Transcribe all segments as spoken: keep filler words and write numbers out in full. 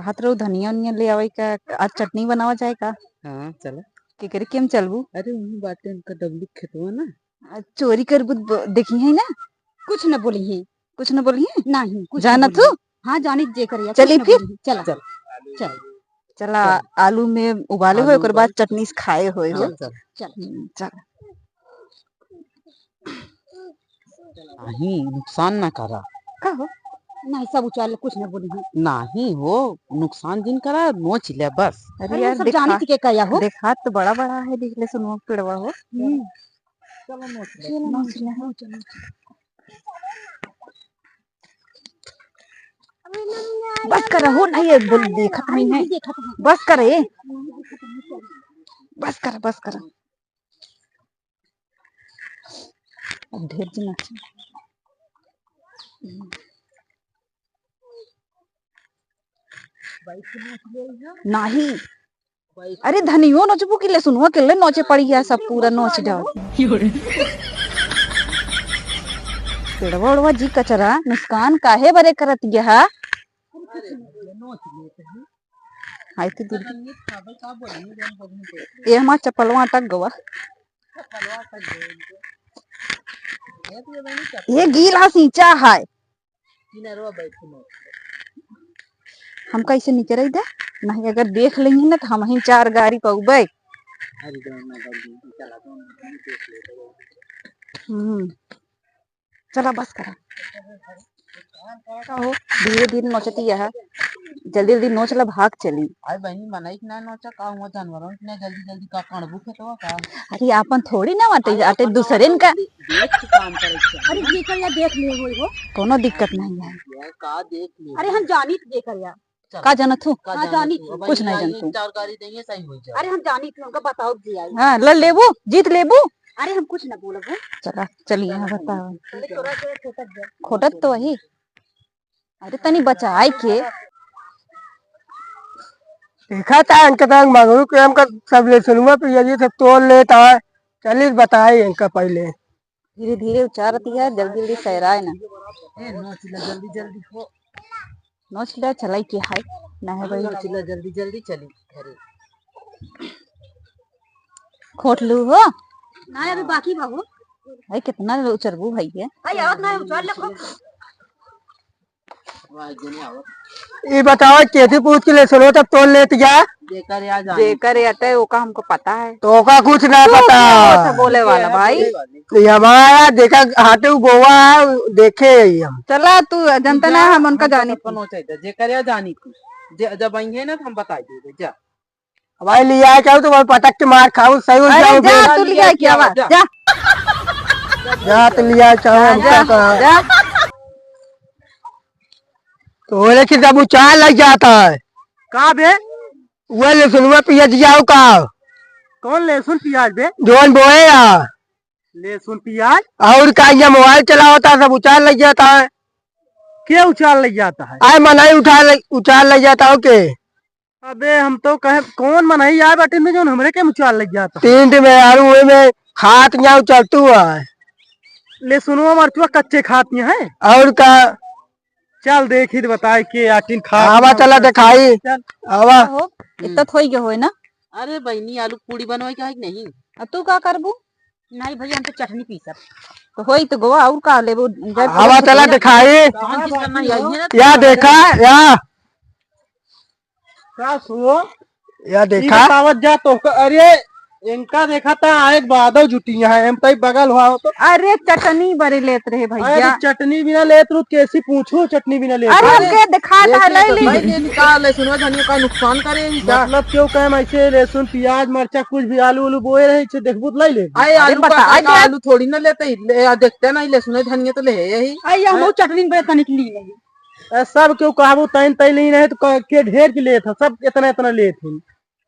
हाथ रहो धनिया उनिया ले आवे का, आज चटनी बनावा जाए का? हाँ, चलो। केकरे केम चलबू? अरे, उन्हीं बाटे उनका डबलू खेतवा ना। आ, चोरी करबू त ब-, देखी है ना? कुछ न बोली है। कुछ न बोली है? नहीं, कुछ जाना न बोली तू? है। हाँ, जानी जे करिया, चली कुछ न फिर? बोली है। चला। चल। चल। चला, चल। आलू में उबाले आलू होए, ओकर बाद उबाल। चटनी से खाए होए हो। चल, चल। चल। हम्म, चल। नहीं, नुकसान ना करा। का हो? नहीं, सब उचार ले, कुछ ना बोली है। नहीं हो, नुकसान जिन करा, नोच ले बस। अरे अरे, यार, सब देखा, जानी थी के का या हो? देखा तो बड़ा बड़ा है, देख ले सुनुआ पेड़वा हो। हम्म। चलो, नोच ले। चलो, नोच ले, नोच ले। बस कर हो, नहीं, ये बोल, देखत नहीं है। देखत है। बस कर, ए। बस कर, बस कर। अब ढेर दिन अच्छा। नहीं। अरे धनियो नोचबू कि ले सुनुआ के ले नोचे पड़ी है, सब पूरा नोच डाल। पेड़वा ओड़वा जी कचरा नुकसान काहे बरे करत गया? हाय तो दूर। ये हमार चप्पलवा अटक गवा। ये गीला सींचा है। हमका इसे निकरे दे, नहीं अगर देख लेंगे ना तो हम ही चार गारी पउबे। हम्म, चला बस करा। का हो, धीरे धीरे नोचती है, जल्दी जल्दी नोच ला, भाग चली। आई बहनी, मनई के ना नोचा का हुआ, जानवरों के ना जल्दी जल्दी का कणबू खेतवा का? अरे आपन थोड़ी ना बाटे, अरे आटे आपन दूसरे ना का। दे-, देख के काम करे के चाही अरे ना। जेकर या देख ले होई हो। कोनो दिक्कत नहीं है। यार का देख ले अरे हो? हम जानी थे जेकर या। चल। का जानत हो? का हाँ, जानत जानी हो? थी। अब कुछ नहीं यहाँ जानत हूँ। चार गाड़ी देंगे, सही हो जाए। अरे हम जानी थी, हमका बताओ जी आई। हाँ, लड़ लेबू, जीत लेबू। अरे हम कुछ ना बोलब हो। चला, चलिए यहाँ बताओ। अरे तोरा से खोटत जा। खोटत तो वही। अरे तनी बचाए के। देखा था इनके तंग मगरू के हमका सब ले सुनुआ पे ये सब तोड़ लेता है। चलिए बताए इनका पहले। धीरे धीरे उचारती है, जल्दी जल्दी सैराए ना। ए, नोच ले, जल्दी जल्दी हो। नोच ले, चलाई के है, ना है भाई। नोच ले, जल्दी जल्दी चली घरे। खोट लू हो? ना, अभी बाकी बा हो। भाई, कितना उचरबू भाई है? भाई, आवत ना है, उचार ले खूब। ई बतावा, केथी पूछ के ले सुनो, तब तोल लेत जा। जेकर या जानी। जेकर या तय, ओका हमको पता है। तो ओका कुछ ना तू पता। क्यों होत है बोले वाला भाई? ये हमारा देखा, हाथे उ गोवा देखे ही हम। चला, तू जनता ना, हम उनका जानी थी। जेकर या जानी थी। जे-, जब आएंगे ना, तो हम बताई देबे, जा। भाई, लिया चाहो तो भाई पटक के मार खाओ, सही हो अरे जाओ जा, फिर। तू लिया के आवा, जा। जा। जा, तू लिया चाहो, जा, हमका जा, कहा। जा। तो बोले कि जब उचार लग जाता है। का बे? वो लहसुनवा पियाज जाओ का? कौन लहसुन पियाज बे? जौन बोए आ। लहसुन पियाज? और का, ये मोबाइल चलावता, सब उचार लग जाता है। के उचार लग जाता है? आए, मनई उठा ले, उचार लग जाता हो के? अबे, हम तो कहे, कौन मनई आए बाटे में जौन हमरे के उचार लग जाता है? तीन ठे मेहरारू हुए में खात जाओ चलतू है। लहसुनवा मरचुआ कच्चे खात हैं। और का? चल देखी तो बताए के आटिन खात आवा, ना चला उचार। देखाई। चल। आवा। हो, इतना थोई के होए ना। अरे बहनी, आलू पूड़ी बनवाई का है कि नहीं? अब तू का करबू? नहीं भैया, हम तो चटनी पीसब। तो होई तो गोवा, और का लेबू? जब आवा, चला देखाई। कौन चीज करना है, यही है ना? या देखा, या। का सुनो? या ई देखा। बतावत जा तो, अरे, इनका देखा था, आए बादो जुटी यहाँ, हम तई बगल हुआ हो तो। अरे, चटनी बरे लेत रहे भैया। अरे, चटनी बिना लेत रहू, कैसी पूछू, चटनी बिना लेत अरे, रहू। हमके दिखाता है, ले ली। भाई, ये निकाल ले, सुनो, धनिया का नुकसान करे, ई का? मतलब, क्यों कहे हम ऐसे लहसुन, प्याज, मरचा, कुछ भी आलू, उलू बोए रहे, इसे देखबू तो ले ले। अरे, अरे, आलू का, बता, का, का दे। आलू थोड़ी ना लेते ही, ले, आ, देखते नहीं, लहसुन, धनिया तो ले, यही। अरे, हम हैं? वो चटनी पे तनिक ली नहीं। ए, सब केहू कहबू तैन तैन ही रहे तो क-, के ढेर के लेत ह, सब इतना इतना लेत ही।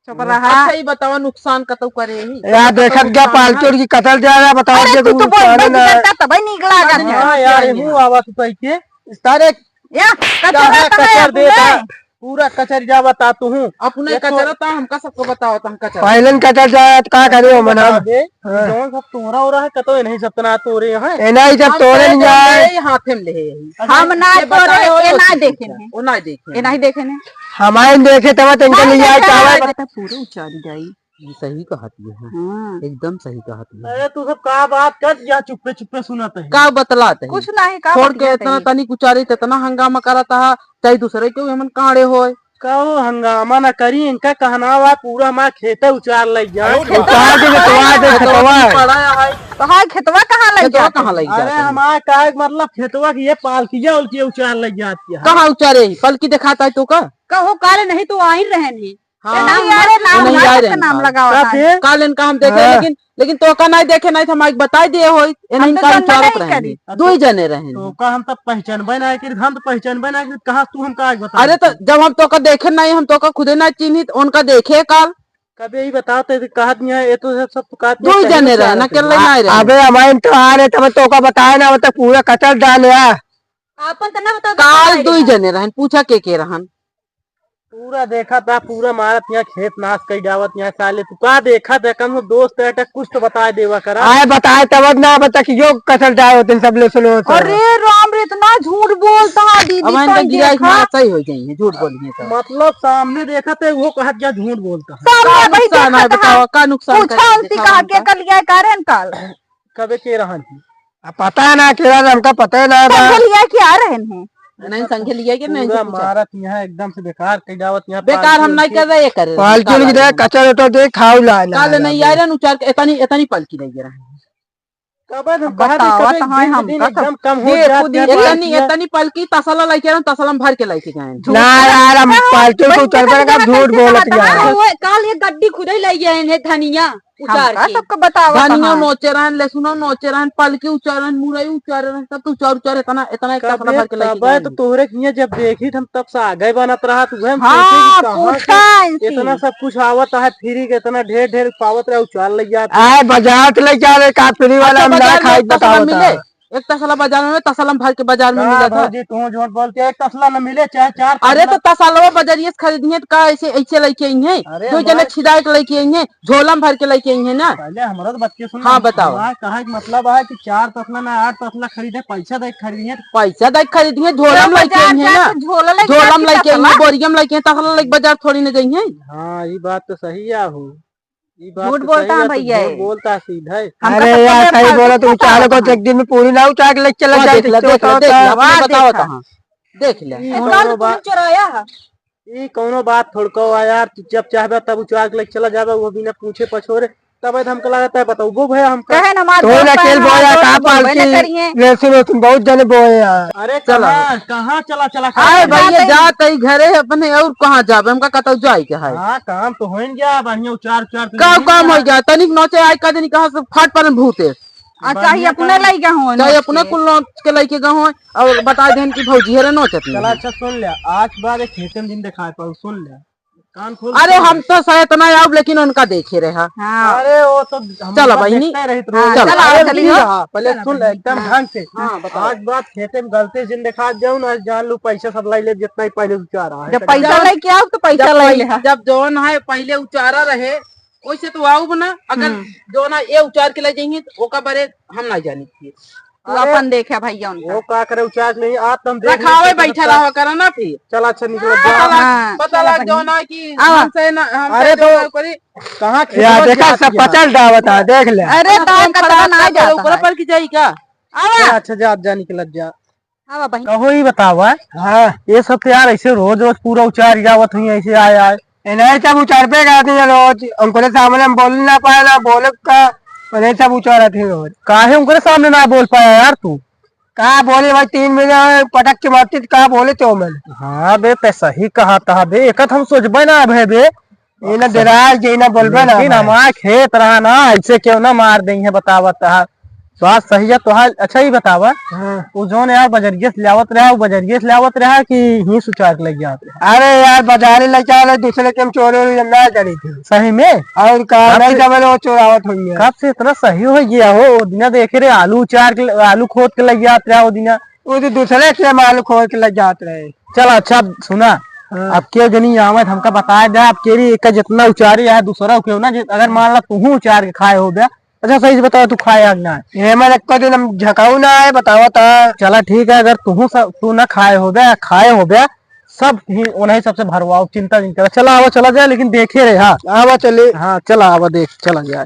चुप रहा। अच्छा, ई बतावा, नुकसान कतौ करे ही? यार, देखत क्या पालतू की कतल जा रहा, बतावा अरे, जे तू तो बोल, नुकसान बोल, ना। तबे नीक लागत है। हाँ यार, ये मुंह आवा तू कह के। सारे या, कचरा चाहे तो है, कचर दे बोले। था। पूरा कचर जावत आ तू। अपने एक तो कचरा ता, हमका सबको बतावत, हम कचरा। पहले न कचर जाए तो का करे हो मना? बता दे, हाँ। जौन सब तोरा हो रहा है, कतो नहीं सब तना तोरे हैं। ए नहीं, जब हम तोरे तो नहीं जाए। ले हाथे में ले यही। हम ना ये तोरे, बताओ, ये ये ना चीज देखे पूछा। हैं। वो ना देखे ये हैं। नहीं देखे ने। हमारे देखे तब तो इनका नहीं नहीं आए देखे चाहे। हैं। तो पूरा उचारी जाई। ये सही कहत है। हाँ। एकदम सही कहत है। अरे तू सब का बात कर, या चुप्पे चुप्पे सुनत है? का बतलात है? कुछ नहीं, का छोड़ के बतियात इतना है? तनिक उचारी, इतना हंगामा करत है, चाहे दूसरे के हमन काढ़े होए। का वो हंगामा ना करी, इनका कहना बा पूरा हमार खेते उचार लग जाए। उचार दे, खेतवा दे, खेतवा। पड़ा है। तो हाँ, खेतवा कहाँ लग खेतवा जात है? कहाँ लग अरे जात है? हमार का मतलब खेतवा की ये पालकिया उलकिया उचार लग जाती है। कहाँ उचारे? पलकी दिखाता है तो का? कहो काले नहीं तो आई रहन है। हाँ। ना, अरे, नाम, नहीं नाम आए का रहे नाम हैं। लगावा का था। फिर? काल इनका हम देखे, हाँ। लेकिन, लेकिन तोका नहीं देखे, नहीं तो हम आज बताई दिए होई, ये हम नहीं तो का जन्म उचारत नहीं रहे करी। हैं। दो ही जने रहे हैं। तोका हम तब पहचानबे नहीं करी, हम तो पहचानबे नहीं करी, कहाँ तू हमका आज बता अरे, तो देता। जब हम तोका देखे नहीं, हम तोका खुदे ना चिन्हित, उनका देखे काल। कबे ही बताओ, तो कहत नहीं है, ये तो सब, सब तो कहत नहीं दो ही है, जने पहले रहे ना, उचारत अकेले है। नहीं रहे। अबे, हमारे तो आ रहे, तब तोका बताए ना, वो तो पूरा कचर डाले है। आपन तो ना बताओ, काल बताए दुई रहा। जने रहन, पूछा के के रहन? पूरा देखा था, पूरा मारत यहाँ खेत नाश कई जावत यहाँ साले। तू का देखा था, कम दोस्त है, कुछ तो बताए देवा करा। आए बताए तब ना बता कि यो कसल जाए होते सब ले सुनो तो। अरे राम रे, इतना झूठ बोलता है दीदी, अब इनका कोई गिराइस देखा? मारा सही हो गई है, झूठ बोल गई तो। मतलब सामने देखा थे, वो कहत क्या झूठ बोलता है। सामने का भाई नुकसान है देखा था। बताओ, का नुकसान पूछा कर उनसे दिखाओ कहा हमका। के कल गया कारण काल। कबे के रहन थी? अब पता ना केरा, हमका पता ना बा। संगे लिया के आ रहन हैं। नहीं, संगे लिया के नहीं पूरा पूछा। मारत यहाँ एकदम से बेकार कई जावत यहाँ बेकार पालतू हम नहीं उनकी। कर रहे, ये कर रहे, पालतू काल उनकी आए दे, हैं। कचर उचर दे, खाऊ ला, ना, काल ना, नहीं ना। आए रहन, उचार के इतनी, इतनी पलकी रह गया रहन। कबे हम अब कहा थी, बतावा कबे तो हाँ, दिन हम दिन का एकदम सब कम हो ये जात खुद ही है इतनी, पालकिया। इतनी पलकी तसला लेके रहन, तसला में भर के लेके गए हैं। ना यार, हम पालतू को उचार पर का झूठ बोलत यार। हाँ, वो काल ये गड्डी खुदे ले गए हैं धनिया। उचार हमका के। सबको बतावत धनिया हन। नोचे रहन, लहसुनो नोचे रहन, पलकी उचार रहन, मुरई उचार रहन, सब तो उचार उचार इतना, इतना एक तसला कबे, भर के लेके कबे गए तो हैं। तोहरे किया जब देखी हम तब से आगे बनत रहा, तू हम हाँ, सोचे कि कहाँ पूछा से इनसे। इतना सब कुछ आवत है, फ्री के इतना ढेर ढेर पावत रहे, उचार लग जात। आए बाजार से लेके आ रहे, का फ्री वाला अच्छा, हम ना बाजार में खाई एक तसला बतावत मिले? है। एक तसला बाजार में, तसला में भर के बाजार में का मिला था। भौजी, तू झूठ बोलती है, एक तसला न मिले, चाहे चार अरे तसला। तो तसलवा बाजारिये से खरीदिए तो का ऐसे, ऐसे लेके आई हैं? अरे दो जने हमारे छिदाए के लेके आई हैं, झोला में भर के लेके आई हैं ना। पहले हमारा तो बच्चे सुन हाँ, ना, बताओ। हमारा कहा कि मतलब है कि चार तसला ना आठ तसला खरीदे, पैसा दे के खरीदिए। पैसा दे के खरीदिए, झोला में लेके आई हैं ना। झोला लेके झोला में लेके आई हैं, बोरिया में लेके आई हैं, तसला लेके बाजार थोड़ी ना जाई हैं। हाँ, ये बात तो सही है हो। ई बात झूठ तो बोलता सही है है, तू भैया। झूठ बोलता है सीधा है। हमका अरे तो यार, कबे सही बोला, तू पता चार को था। एक दिन में पूरी ना उठा के लेके चला जाए, देख ले, देख ले, देख ले, अपने बताओ तो हाँ। देख ले। ई ए, कौनो काल बात, तुम चुराया है। ई कौनो बात थोड़को है यार, तू जब चाहबे तब उठा के लेके चला जाबे, वो बिना पूछे पछोरे। तब हमको लगता है बताओ, वो भैया हमका कहे ना हमार तो दोस्त ना है, खेल हमार बोया दोस्त का बोलबे ना पालकी, करिए। वैसे वैसे बहुत जने बोए यार। अरे चला। कहाँ, कहाँ चला, चला, अरे कहाँ? भैया, जात ही घरे है अपने, और कहाँ जाबे? हमका कतौ जाए के है। हाँ, काम तो होइन गया, बढ़िया उचार, उचार तो का नहीं काम हुआ। हो गया? तनिक नोचे आए का दिन कहाँ से फाट पर भूते। अच्छा, ये बढ़िया अपने काम। लइका हो, चाहे नोच अपने के। कुल नोच के लइके गए हो और बता देन कि भौजी हेरे नोचत नहीं। चला, अच्छा सुन ले, आज के बाद एक खेते में दिन दिखाए पाऊ, सुन ले। कान खोल अरे के हम तो शायद ना आउब, लेकिन उनका देखे रहे। हाँ। अरे वो तो हम चला बस बहिनी। देखते रहित हाँ, रोज। चला, अरे चली सुन हो। रहा, पहले चला सुन ले बहिनी। एकदम हाँ। ढंग से। हाँ, बताओ। आज बात खेते में गलती से जिन देखा जाऊ ना, जान लू पैसा सब लाई ले, जितना ही पहले उचारा है। जब पैसा जब लेके आओ तो पैसा जब लाई पै-, ले। जब जौन है पहले उचारा रहे, वैसे तो आउब ना, अगर हम्म। जौन है ये उचार के ले जाइए तो ओका बारे हम ना जानी थी। तू अरे, अपन देखे भैया उनका। वो का करे, उचार नहीं, आज तुम देख रखावे लेते बैठा तो रहो, करो ना फिर। चल, अच्छा, निकल जा। पता लग, हाँ, पता चल लग बहिनी। जाओ ना कि आवा। हमसे ना, हमसे अरे जो तो ना करी। कहाँ या खेतवा देखा, जाती सब है? पचल डावत है, देख ले। अरे, अपना तो फोन कतरा खराब ना कर दे, जाता ऊपर है। पर की जाई क्या? आवा। चल, अच्छा, जा, जा, निकल जा। आवा बहिन। कहो ही बतावा। हाँ। ये सब तो यार ऐसे रोज रोज पूरा उचार जावत हुई, ऐसे आए आए। ए, नहीं, सब उचार पे गए थे रोज, उनके सामने हम बोल ना पाए ना, बोले का, उन्हें सब उचारा थे रोज। काहे उनके सामने ना बोल पाया यार तू? का बोले भाई, तीन महीने पटक के मारती तो का बोले तो मन। हाँ बे, ते सही कहा था बे, एक हम सोचबे ना भे बे, ये ना सही। डराए, ये ना बोलबे ना लेकिन भाई। हमारा खेत रहा ना, ऐसे क्यों ना मार देंगे, बतावत रहा। बात सही है तोहार। अच्छा, ई बतावा, हाँ। उ जौन यार बजरिये से लावत रहा, उ बजरिये से लावत रहा कि ही सुचार के लग जात रहा? अरे यार, बजारे लग जा रहे, दूसरे के हम चोरी वोरी ना करी थी। सही में? और का, आप नहीं से समझ लो, चोरावत हुई है। कब से इतना सही हो गया हो? वो दिना देखे रहे, आलू उचार के, आलू खोद के लग जात रहा वो दिना। वो तो दूसरे के हम आलू खोद के लग जात रहे। चल अच्छा, सुना, हाँ। अब केव जनी आवत हमका बताए दे, अब केरी एका जितना उचारी है दूसरा केव ना, जि-, अगर मान ला तुहू उचार के खाए होबे, अच्छा सही से बतावा तू खाए है कि ना? ये मैं एक्को दिन हम झकाऊ ना आए, बतावा ता। चला ठीक है, अगर तुहू स-, तू ना खाए होबे, खाए होबे, सब ही उन्हीं सबसे भरवाओ, चिंता नहीं करा। चला आवा, चला जाए, लेकिन देखे रहे, हाँ। आवा चले। हाँ, चला आवा, देख, चला जाए।